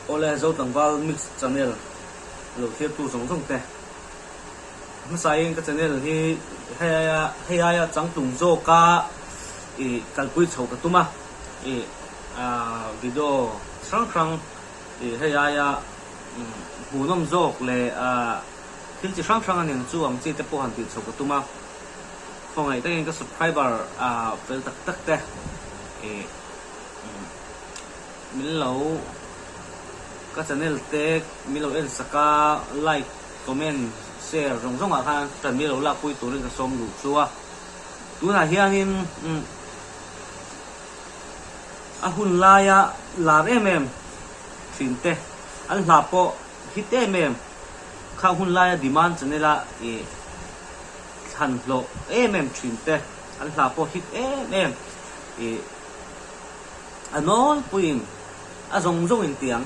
Awle Zo tlangval mix channel lo thlir tu zawng zawng te hmasa in ka channel hi hei aia hei aia changtlung zawka ih kalpui chho ka tum a ih ah video hrang hrang ih hei aia hmuhnawm zawk leh ah thil chi hrang hrang a nen chu ang chi te pawh han tih chho ka tum a khawngaih takin ka subscriber ah fel tak tak te ih Min lo ka channel te min lo en sak a, like, comment, share zawng zawng ah khan tan min lo lak pui turin ka sawm duh chu a. Tunah hianin a hun laia lar em em thin te an hla pawh hit em em khang hun laia demand channel a ih thlan hlawh em em thin te an hla pawh hit em em ih A nawlpuiin a zawng zawngin tiang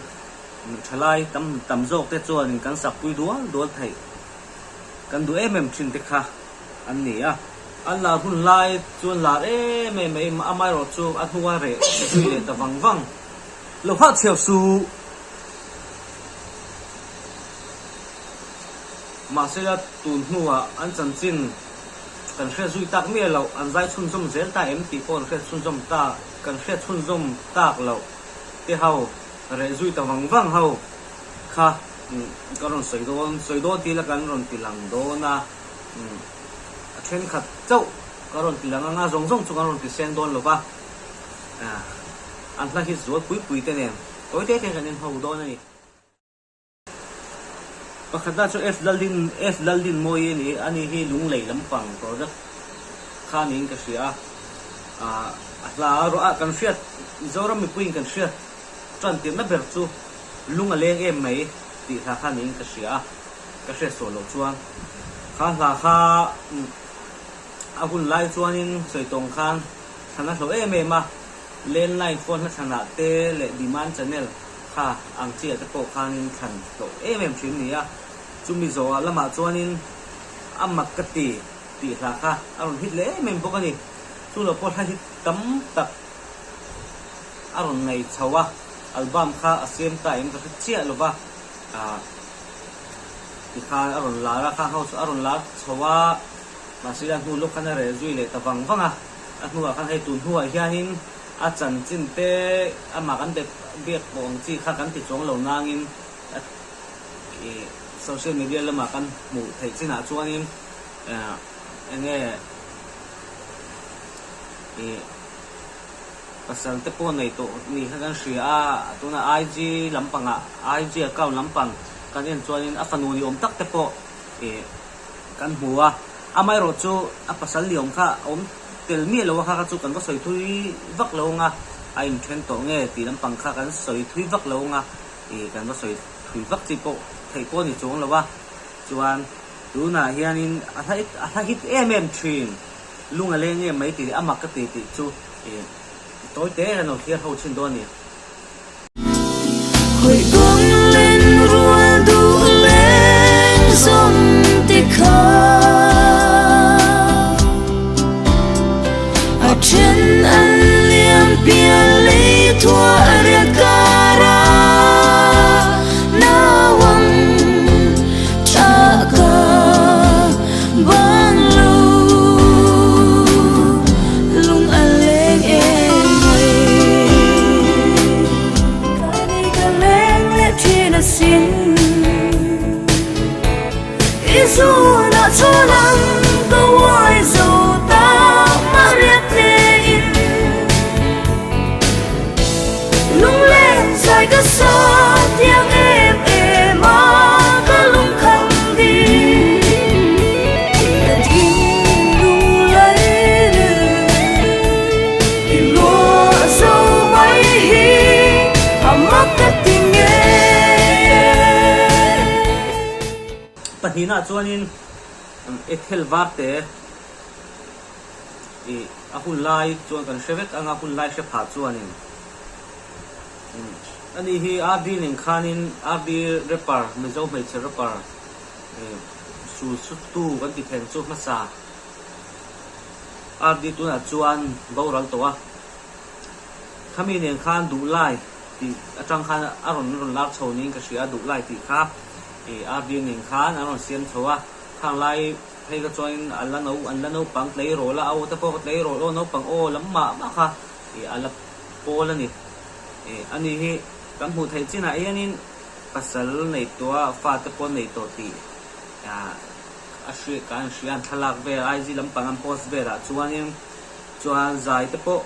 thalai tam tam zawk te chuanin kan sakpui dual dual theih kan duh em em thin te kha an ni a. An lar hun lai chuan lar em em mai amaherawh chu a hnua reh zui leh ta vang vang lo hah chhiau suh. Mahsela tun hnuah an chanchin Kan hriat zui tak miah loh, an zai chhunzawm zel ta em tih pawh an hriat chhunzawm ta, kan hriat chhunzawm tak loh te ho, reh zui ta vang vang ho kha kan rawn sawi dawn, sawi dawn tih ila kan rawn ti lang dawn a, a thenkhat chauh ka rawn ti lang anga zawng zawng chu kan rawn ti seng dawn lo va, an hla hi zual pui pui te nen tawi te te kan en ho dawn a ni. Pakhatna chu F Laldin F Laldinmawi a ni, ani hi Lunglei lampang product kha niin ka hria a, ah a hla ruah ah kan hriat Mizoram mipuiin kan hriat tan tirhna ber chu lung a leng em mai tih hla kha niin ka hria a, ka hriat sual loh chuan kha hla kha a hun lai chuanin sawi tawng khan thlan a hlawh em em a, landline phone hla thlanah te leh demand channel Kha ang chiah te pawh khanin thlan hlawh em em thin ni a, chumi zawhah lamah chuanin a mak ka ti tih hla kha a rawn hit leh em em bawk a ni. Chu lo pawh hla hit tam tak a rawn nei chho a, album kha a siam ta em ka hre chiah lo va, ah tikhan a rawn lar a, khang ho chu a rawn lar chho a, mahse a hnu lawk khan a reh zui leh ta vang vang a, a hnuah khan hei tun hnuah hianin A chanchin te amah kan be biak pawh ang chi kha kan ti chuang lo nangin a ih social media lamah kan hmuh theih chinah chuanin eh eng nge ih pasal te pawh nei tawh ni kha kan hria a, tunah IG lampangah IG account lampang kan en chuanin a fanu ni awm tak te pawh ih kan hmu a, amaherawh chu a pasal ni awm kha a awm tel miah lo a kha kha chu kan va sawi thui vak lo ang a, a inthen tawh nge tih lampang kha kan sawi thui vak lo ang a, ih kan va sawi thui vak chi pawh theih pawh a ni chuang lo a, chuan tunah hianin a hla a hla hit em em thin, lung a leng em mai tih leh a mak ka ti tih chu ih tawi te kan lo thlir ho thin dawn a ni. Pahnihna chuanin Ethel Varte ih a hun lai chuan kan hre vek ang a, hun lai hre phah chuanin ani hi RD nen khanin RD rapper Mizo hmeichhe rapper ih sul suttu kan ti theng chu hmasa. RD tunah chuan boral tawh a, khami nen khan duh lai tih atang khan a rawn rawn lar chho niin ka hria a duh lai tih kha ih RD nen khan an rawn siam chho a, khang lai phei kha chuanin a la no an la naupang tleirawl a, a aw te pawh tleirawl aw naupang aw lam mah mah kha ih a la pawl a ni. Ih ani hi kan hmuh theih chinah hianin pasal nei tawh a fate pawh nei tawh tih ah a hriat kan hria an thlalak vel IG lampang an post velah chuanin chuan zai te pawh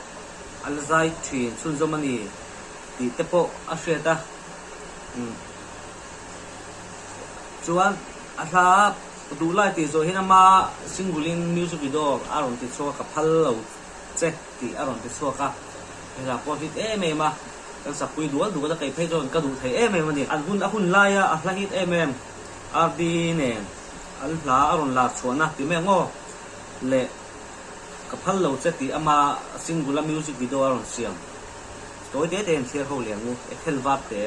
a la zai thin chhunzawm a ni tih te pawh a hriat a umm chuan a hla duh lai tih zawh hian ama single in music video a rawn ti chhuak a ka phal lo che tih a rawn ti chhuak a he hla pawh a hit em em a kan sakpui dual dual a kei phei chuan ka duh thei em em a ni an hun a hun laia a hla hit em em RD nen an hla a rawn lar chhuahna ti mai ang aw leh Ka phal lo che tih ama single a music video a rawn siam. Tawi te te in thlir ho leh ang u, Ethel vak te.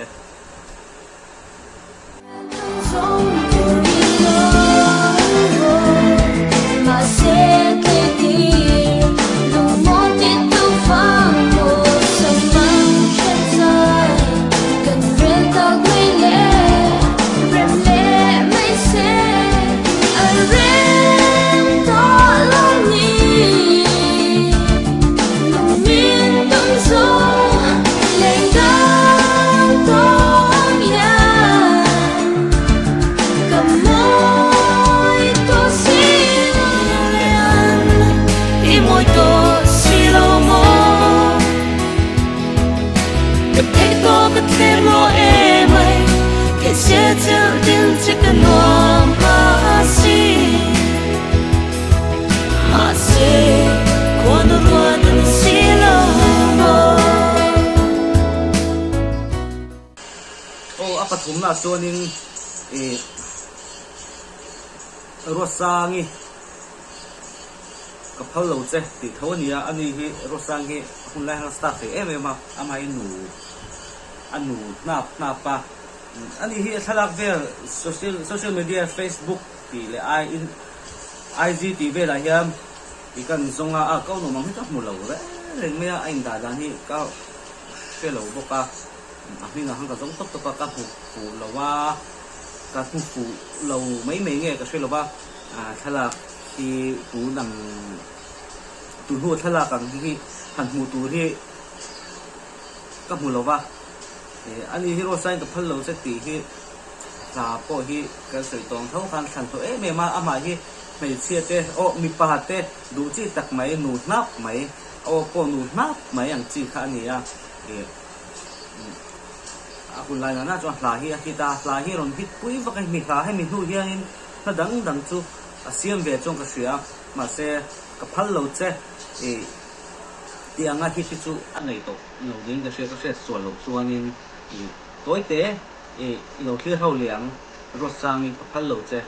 Aw a pathumna chuanin ih Ruatsangi ka phal lo che tih tho a ni a, ani hi Ruatsangi hi hun lai hian a star thei em em a, amahin nu a nu hnap hnap a. Ani hi a thlalak vel social social media Facebook tih leh I in IG tih velah hian i kan zawng a, a ko nuam ang hi ka hmu lo reng reng mai a, a indah dan hi ka hre lo bawk a, a hmingah khan ka zawng tawp tawp a, ka hmu fuh lo a, ka hmu fuh lo mai mai nge ka hre lo va, thlalak hi tun ang tun hnu thlalak ang hi han hmuh tur hi ka hmu lo va. Ani hi Rosain ka phal lo che tih hi hla pawh hi kan sawi tawng tho khan thlan tawh em em a, amah hi hmeichhia te aw mipa te duh chi tak mai nu hnap mai aw pawh nu hnap mai ang chi kha a ni a, ih a hun lai nana chuan hla hi a hit a, hla hi rawn hit pui vak a, mi hla hemi hnu hianin hla dang dang chu a siam ve chuan ka hria, mahse ka phal lo che ih tih anga hit hi chu a nei tawh. Lo ding ka hria ka hriat sual loh chuanin i tawi te i lo thlir ho leh ang Ruatsangi ka phal lo che.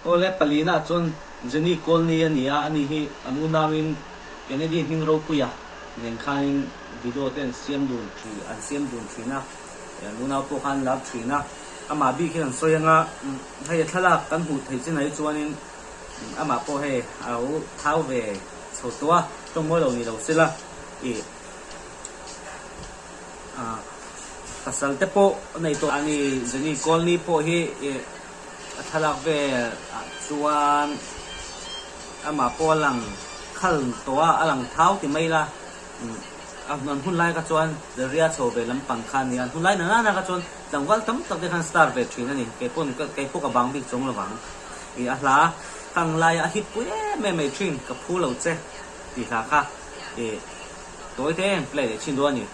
Awle palina chuan Jenny Colney a ni a, ani hi an unauin Kennedy hming ropuia nen khanin video te an siam dun thin an siam dun thin a, an unau pawh khan an lar thin a, amah bik hian an sawi anga hei a thlalak kan hmuh theih chin ah hi chuanin Amah pawh hei a lo thau ve chho tawh a, tawng mawi lo ni lo sela ih ah pasal te pawh a nei tawh a ni. Jenny Colney pawh hi ih a thlalak vel ah chuan amah pawh a lang khal tawh a, a lang thau ti mai la a an hun lai kha chuan ria chho ve lampang kha a ni a, an hun lai na nana kha chuan tlangval tam tak te khan star ve thin a ni, keipawn keipawh ka bang bik chuang lovang. Ih a hla hang laia a hit pui em em mai thin ka phu lo che tih hla kha ih tawi te em play leh thin dawn a ni.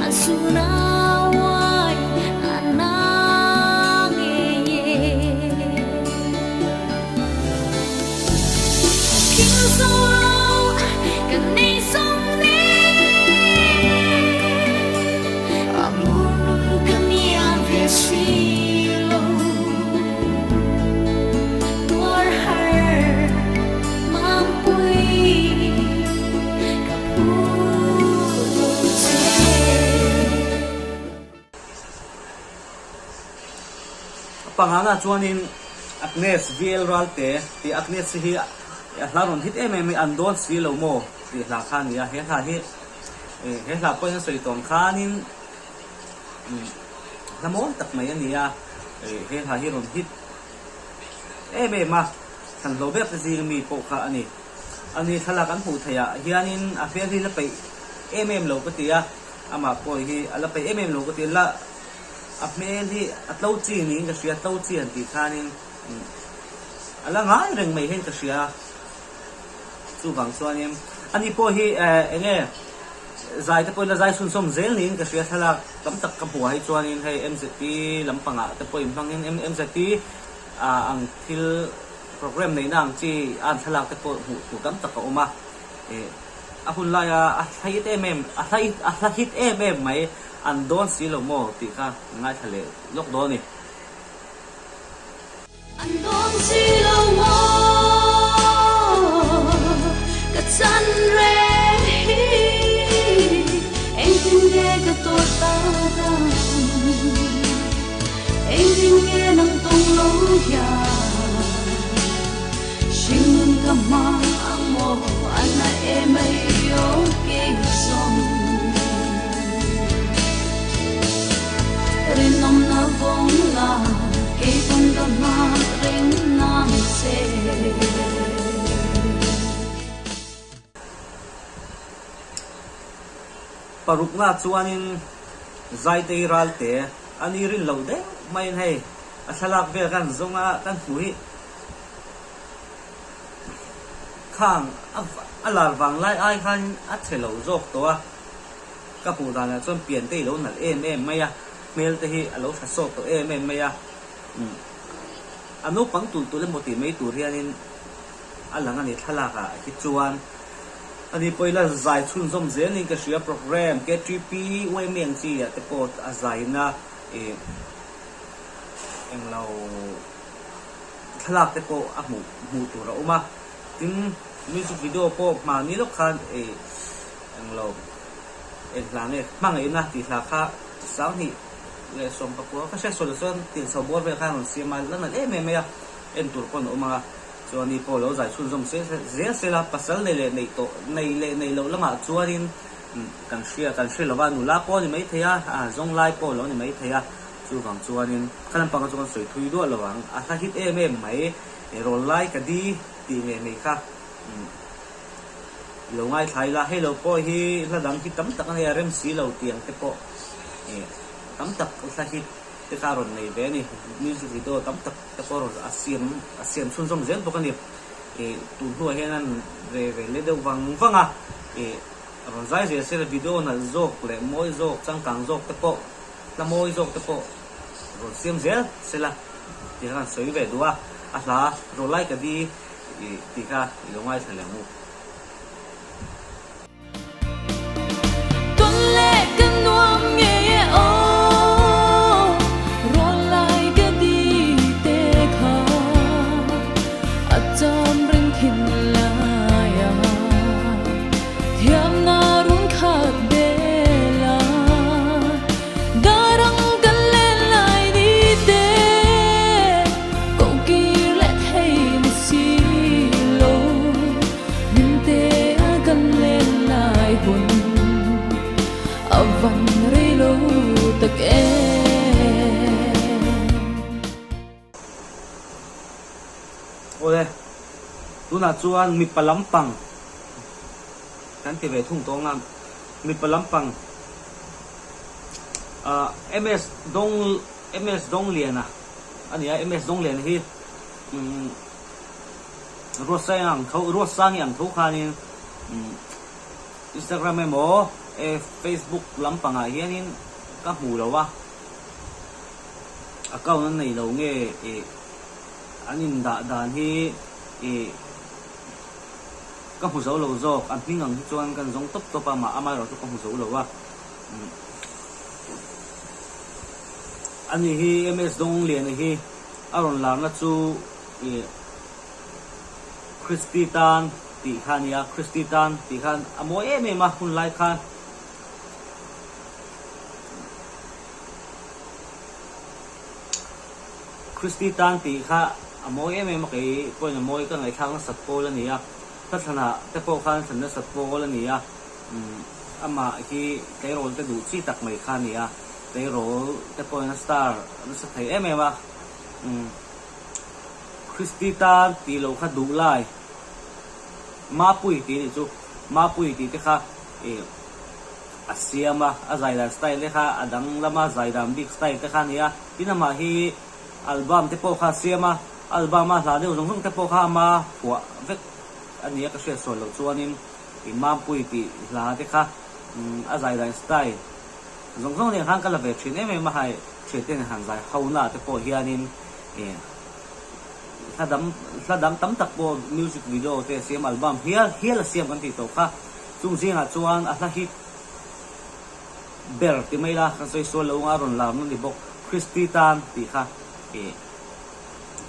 A pangana chuanin Agnes VL Ralte tih Agnes hi a hla rawn hit em em hi an dawn si lo maw tih hla kha a ni a, he hla hi he hla pawhin a sawi tawng khanin hla mawi tak mai a ni a, he hla hi rawn hit em em a, thlanhlo ber te zing mi pawh kha a ni. A ni thlalak an hmuh theih ah hianin a hmel hi la peih em em lo ka ti a, amah pawh hi a la peih em em lo ka ti a, la a hmel hi a tlo chi niin ka hria, tlo chi han tih khanin a la ngai reng mai hian ka hria, chuvang chuanin ani pawh hi eng nge zai te pawhin la zai chhunzawm zel niin ka hria, thlalak tam tak ka hmuh ah hi chuanin hei MZP lampangah te pawh inhmangin MZP ang thil Program neihna ang chi a an thlalak te pawh hmuh tur tam tak a awm a, ih a hun laia a hla hit em em a hla a hla hit em em mai an dawn si lo maw tih kha ngaithla leh lawk dawn a ni. An dawn si lo maw ka chan reng hi engtin nge ka tawrh ta dang Engtin nge nang tawng lo hian hringnun ka hmang ang maw a na em ai aw kei zawng Rinawmna vawng la kei pawn ka hmang reng nang che. Parukna chuanin Zaitei Ralte A ni rin lo deuh maiin hei a thlalak vel kan zawng a kan hmuh hi khang a lar vang lai ai khan a che lo zawk tawh a, ka hmuh danah chuan pian te hi lo nalh em em mai a, hmel te hi a lo tha sawt tawh em em mai a, a naupang tulh tulh emaw tih mai tur hianin a lang a ni thlalak ah hi chuan. A ni pawh ila zai chhunzawm zel niin ka hria program KTP UMA ang chi ah te pawh a zaina ih englo thlalak te pawh a hmuh hmuh tur a awm a tin music video pawh hmani lawk khan ih englo eng hla nge hmangaihna tih hla kha sanghnih leh sawmpakua ka hriat sual chuan tinchho bawr vel khan a rawn siam a la nalh em em mai a en tur pawh an awm ang a. Chuan i pawh lo zai chhunzawm zel sel a, pasal nei leh neih tawh nei leh neih loh lamah chuanin kan hria kan hre lova, nula pawh a ni maithei a, a zawng lai pawh lo ni maithei a, chuvang chuanin kha lampanga chu kan sawi thui duah lo ang, a hla hit em em mai, rawl lai ka di tih ngei mai kha i lo ngaithla ila, hei lo pawh hi hla dang hi tam tak a nei a, rem si lo tih ang te pawh tam tak hla hit te kha a rawn nei ve a ni, music video tam tak. Te pawh rawn a siam a siam chhunzawm zel bawk a ni. Ih tun hnuah hian an ve ve leh deuh vang vang a, ih rawn zai zel sela video nalh zawk leh mawi zawk changkang zawk te pawh hla mawi zawk te pawh rawn siam zel sela tih kha kan sawi ve duh a, a hla Rawlai ka di ih tih kha i lo ngaithla leh ang u. Tawn leh ka nuam ngei e aw, rawn lai ka di te kha a cham reng thin lai a, thiamna run khat bel a, darang kan len lai ni te koh kir leh thei ni si lo. Hminte a kan len lai hun a van rei lo tak em. Awle, tunah chuan mipa lampang kan ti ve thung tawng a, mipa lampang ah MS Dawng MS Dawngliana a ni a, MS Dawngliana hi umm Ruatsangi ang tho Ruatsangi ang tho khanin Instagram emaw Facebook lampangah hianin ka hmu lo a, account an nei lo nge ih an indah dan hi ih ka hmu zo lo zawk, a hming ang hi chuan kan zawng tawp tawp a mah amaherawh chu ka hmu zo lo a. Ani hi MS Dawngliana hi a rawn larna chu ih Christy tan tih kha a nia, Christy tan tih khan a mawi em em a hun lai khan. Christy tan tih kha a mawi em em a kei pawhin a mawi ka ngaihthlak nasat pawl a ni a, Hlathlana te pawh khan thlan nasat pawl a ni a, amah hi tleirawl te duh chi tak mai kha a ni a, tleirawl te pawhin a star nasa thei em em a. Christy tan tih loh kha duh lai Mapui tih anih chu Mapui tih te kha ih a siam a, a zai dan style te kha a dang lama zai dan bik style te kha a ni a, tin amah hi album te pawh kha a siam a, album a hla deuh zawng zawng te pawh kha ama phuah vek a ni a ka hriat sual loh chuanin ih Mapui tih hla te kha a zai dan style zawng zawng nen khan ka la ve thin em em a hai thian te nen han zai ho na te pawh hianin ih hla dang hla dang tam tak pawh music video te a siam album hial hial a siam kan tih tawh kha chung zingah chuan a hla hit ber ti mai la kan sawi sual lo anga a rawn lar na ni bawk Christy tan tih kha ih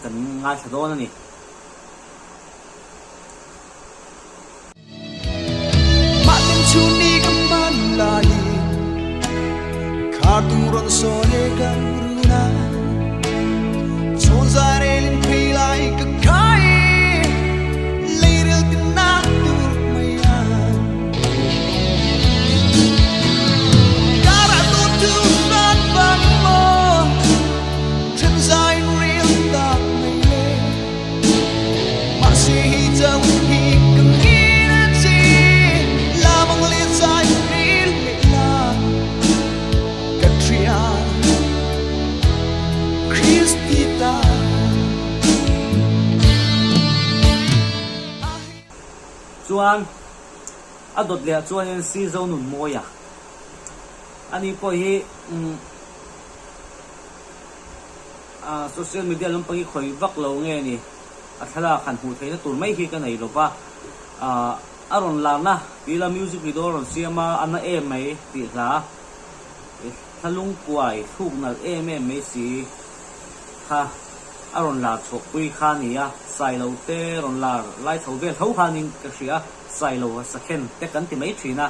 kan ngaithla dawn a ni. Mahten chhun ni ka hman lai Khar tung rawn sawn e ka run a Chhawn zai relin phei lai ka khai Leirel tin na tur mai a Karah tu tu ran vang maw Then zai rel tak mai le Mahse hi chauh hi ka ngir a chi Lamang leh zai ril leh la Ka thian Kristi ta. Chuan a dawt leh ah chuanin Si Zonunmawia ani pawh hi umm. Social media lampang hi khawi vak lo nge ni? A thlalak han hmuh theihna tur mai hi ka nei lo va. A rawn larna tila music video a rawn siam a, a na em mai tih hla hla lungkuai thluk nalh em em mai si kha a rawn lar chhuahpui kha a ni a. Sailo te rawn lar lai chho vel tho kha niin ka hria a, Sailo sakhen te kan ti mai thin a,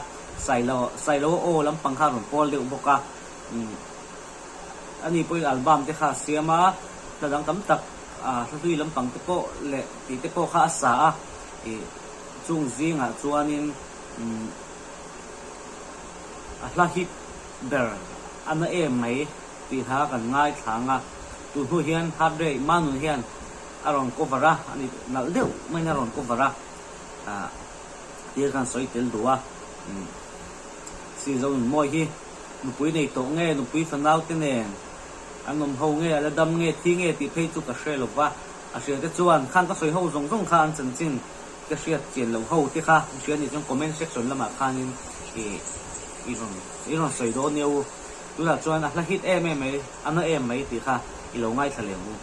Sailo Sailo a aw lampang kha a rawn pawl deuh bawk a. Ani pawhin album te kha a siam a, hla dang tam tak hla hlui lampang te pawh leh tih te pawh kha a sa a, ih chung zingah chuanin a hla hit ber a na em mai tih hla kan ngaithla ang a, tun hnu hian Heartbreak Manun hian a rawn cover a, ani nalh deuh maiin a rawn cover a, tir khan sawi tel duh a. Sizo Nunmawi hi nupui nei tawh nge, nupui fanau te nen an awm ho nge, a la dam nge, thi nge tih phei chu ka hre lo va. A hria te chuan khang ka sawi ho zawng zawng kha an chanchin ka hriat chian lo ho te kha an hria nih chuan comment section lamah khanin i i rawn i rawn sawi dawn nia u. Tunah chuan a hla hit em em mai, a na em mai tih kha i lo ngaithla leh ang u.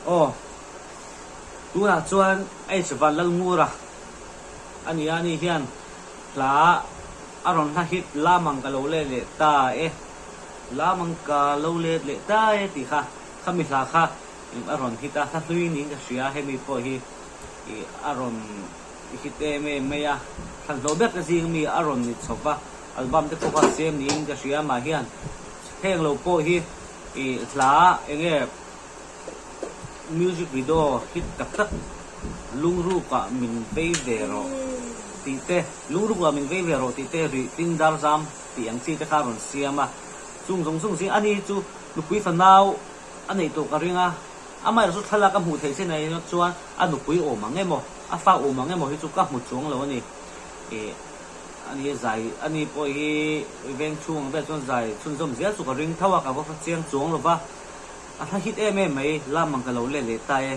Aw. Tunah chuan H Vanlalngura a ni a, ani hian hla a rawn hla hit Lamang ka lo let leh ta e, Lamang ka lo let leh ta e tih kha. Khami hla kha a rawn hit a, hla hlui niin ka hria, hemi pawh hi a rawn hit em em mai a, thlanhlawh ber te zing mi a rawn ni chho va, album te pawh kha siam niin ka hria mah hian heng lo pawh hi hla eng nge music video hit tak tak lungrukah min vei ve rawh tih te lungrukah min vei ve rawh tih te rih tin dar zam tih ang chi te kha a rawn siam a, chung zawng zawng zing ani chu nupui fanau a neih tawh ka ring a, amaherawh chu thlalak a hmuh theih chin ah erawh chuan a nupui awm ang emaw a fa awm ang emaw hi chu ka hmu chuang lo a ni. Ih ani zai ani pawh hi veng chhung ang vel chuan zai chhunzawm zel chu ka ring tho a, ka va chiang chuang lo va, a hla hit em em mai lam ang ka lo let leh ta e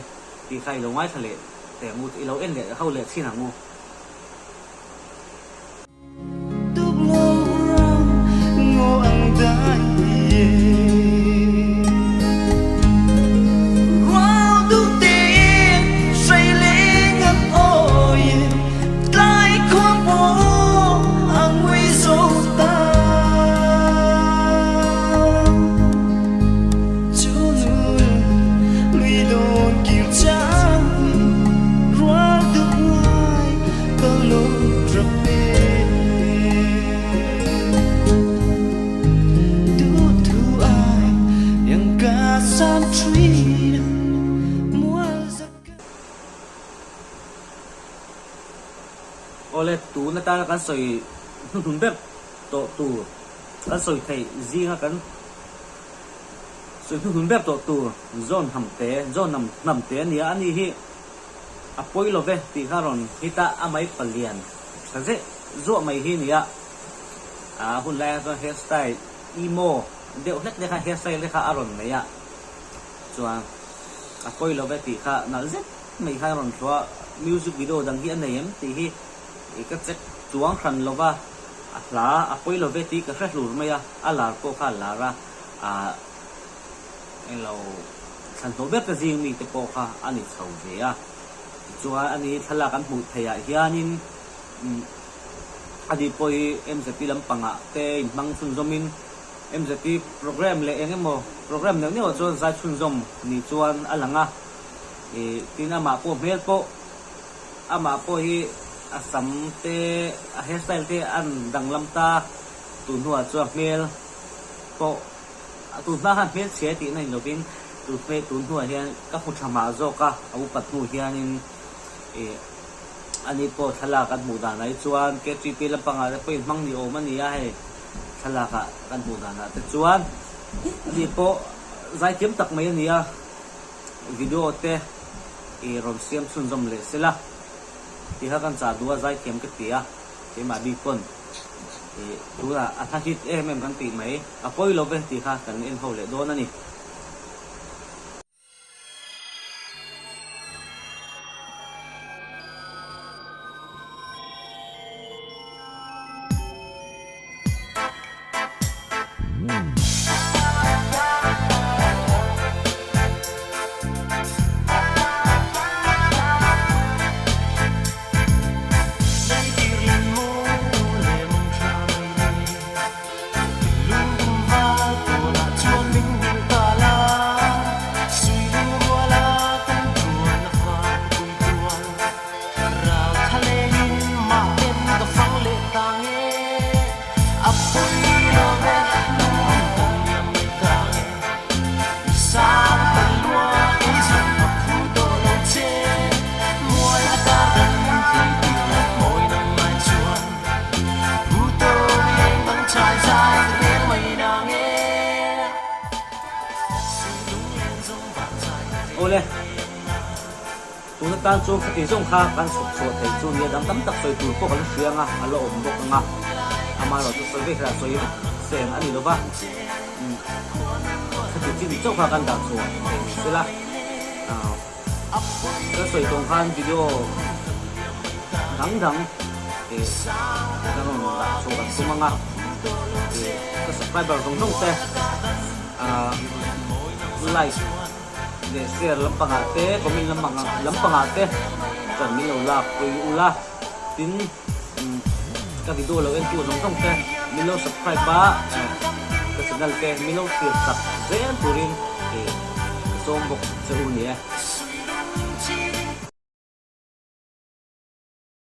tih kha i lo ngaithla leh teh ang u, i lo en leh ho leh chhin ang u. Awle, tun atana kan sawi hnuhnun ber tawh tur, kan sawi theih zinga kan sawi hnuhnun ber tawh tur John Hnamte, John Hnamte a nia, ani hi A pawi lo ve tih kha rawn hit a, a mai palian tha zeh zuah mai hi nia. A hun laiah chuan hair style emo deuh hlek te kha hair style te kha a rawn nei a, chuan a pawi lo ve tih kha nalh zet mai kha a rawn thluah a, music video dang hi a nei em tih hi ka check chuang hran lo va, a hla a pawi lo ve tih ka hre hlur mai a, a lar pawh kha a lar a, ah. Englo thlanhlawh ber ka zing mite pawh kha a ni chho ve a, tichuan ani thlalak an hmuh theih ah hianin ani pawh hi MZP lampangah te inhmang chhunzawmin MZP program leh eng emaw program neuh neuh ah chuan zai chhunzawm ni chuan a lang a, ih tin amah pawh hmel pawh amah pawh hi a sam te a hair style te a danglam ta tun hnuah chuan hmel pawh. A tun hma khan hmelchhia tihna ni lovin tun hmel tun hnuah hian ka hmu tha mah zawk a, a upat hnu hianin ih ani pawh thlalak an hmuh danah hi chuan KTP lampangah te pawh inhmang ni awm a ni a hei thlalakah kan hmuh danah te chuan ani pawh zaithiam tak mai a ni a, video te ih rawn siam chhunzawm leh sela tih kha kan chah duh a zaithiam ka ti a keimah bik pawn. Ih tunah a hla hit em em kan tih mai, a pawi lo ve tih kha kan en ho leh dawn a ni. Awle, tuna tan chuan khati zawng kha kan chhuk chhuah thei chu nia dang tam tak sawi tur pawh kan hria anga a la awm bawk anga amaherawh chu sawi vek lah sawi vek seng a ni lova khati chin chauh kha kan dah chhuah thei ni sela. Ka sawi tawng khan video dang dang ih ka rawn dah chhuah kan tum ang a, ih ka subscriber zawng zawng te ah like leh share lampangah te comment lampangah lampangah te chuan min lo lak pui ula tin ka video lo en tu zawng zawng te min lo subscribe a ka channel te min lo thlir chak zel turin ih. sawm bawk che u ni e.